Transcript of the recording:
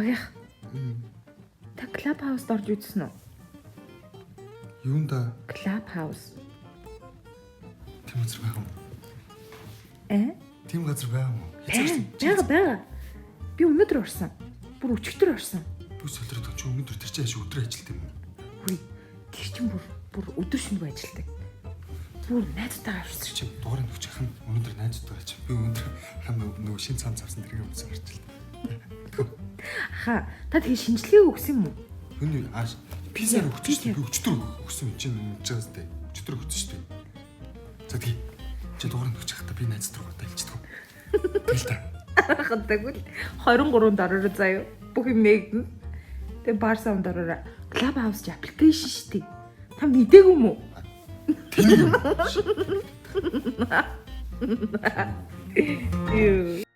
Багийнх. Та Clubhouse-д орж үзсэн үү? Юунда Clubhouse. Тийм газар байгаа юм? Э? Тийм газар байгаа юм уу? Бага бага. Би өнөөдөр орсон. Бүр өчигдөр орсон. Бүх солироод чи өнөөдөр тэр чинь ашиг өдөр ажилт юм уу? Үгүй. Тэр чинь бүр бүр өдөр шөнөгүй ажилтдаг. Бүр найзтайгаа орсон. Чи дугаарыг өгч хам өнөөдөр найзтайгаа чи. Би өнөөдөр хам нөгөө шин цам цавсан тэрийг өмсөн гарч л. Аха, та тэгээ шинжилгээг өгсөн юм уу? Хүний ааш PCR өгсөн шүү дээ. Би өчтөр өгсөн юм чинь мэдж байгаас тээ. Өчтөр өгсөн шүү дээ. За тий. Чи дугаарыг өгч хахта би найз руу дэлждэг. Тэгэл та. Тэгвэл 23-нд ороорой заяа. Бүх юм нэгдэн. Тэгээ бар саунд ороорой. Clubhouse ч аппликейшн шүү дээ. Та мдээгүй юм уу? Тэнийг юм. Юу.